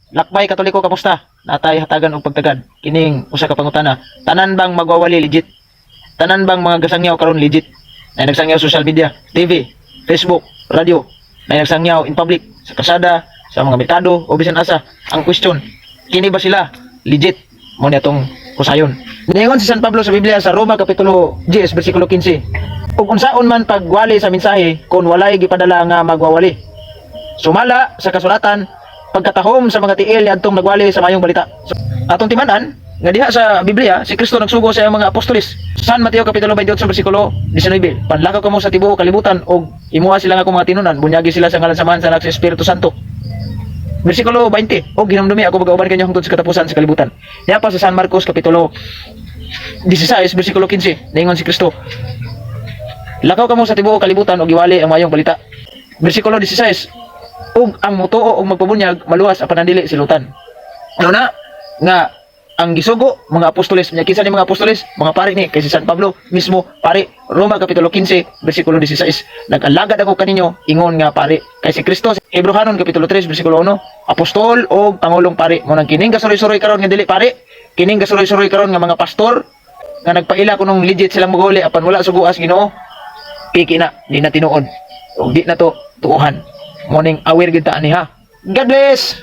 Lakbay Katoliko, kamusta? Natay hatagan og pagtagad. Kining usa ka pangutana. Tanan bang magwawali legit? Tanan bang mga gasangyaw karon legit? Na nagsangyaw social media, TV, Facebook, radio, na nagsangyaw in public, sa kasada, sa mga merkado, o bisan asa. Ang question, kini ba sila legit? Mo ni atong husayon. Niingon si San Pablo sa Biblia sa Roma kapitulo 10 bersikulo 15. Ug unsaon man pagwali sa mensahe kung walay gipadala nga magwawali? Sumala sa kasulatan, pagkatahom sa mga tiil niadtong nagwali sa mayong balita. So, atong timan-an nga diha sa Biblia si Kristo nagsugo sa iyang mga apostoles. San Mateo kapitulo 28 bersikulo 19. Panlakaw kamo sa tibuok kalibutan ug himoa sila nga akong mga tinunan, bunyagi sila sa ngalan sa Amahan, sa Anak, sa Espiritu Santo. Bersikulo 20. Og hinumdumi, ako magauban kanyo hangtod sa katapusan sa kalibutan. Niya pa sa San Marcos kapitulo 16 bersikulo 15. Ningon si Kristo, "Lakaw kamo sa tibuok kalibutan ug iwali ang mayong balita." Bersikulo 16. Ug ang mutuo ug magpabunyag maluwas apan ang dili silutan. Ano na nga ang gisugo mga apostoles nya. Kinsa ni mga apostoles? Mga pari ni, kay si San Pablo mismo pari. Roma kapitulo 15 bersikulo 16, "Nag-alagad ako kaninyo ingon nga pari," kay si Kristo, Hebreohanon kapitulo 3 bersikulo 1, apostol o pangulong pari. Mo nang kining gasuroy-suroy karon nga dili pari, kining gasuroy-suroy karon nga mga pastor nga nagpaila kunong legit silang maguli apan wala suguas Ginoo, piki na, di na tinuod ug di na to tuohan. Morning, aware gyud ta ani ha. God bless.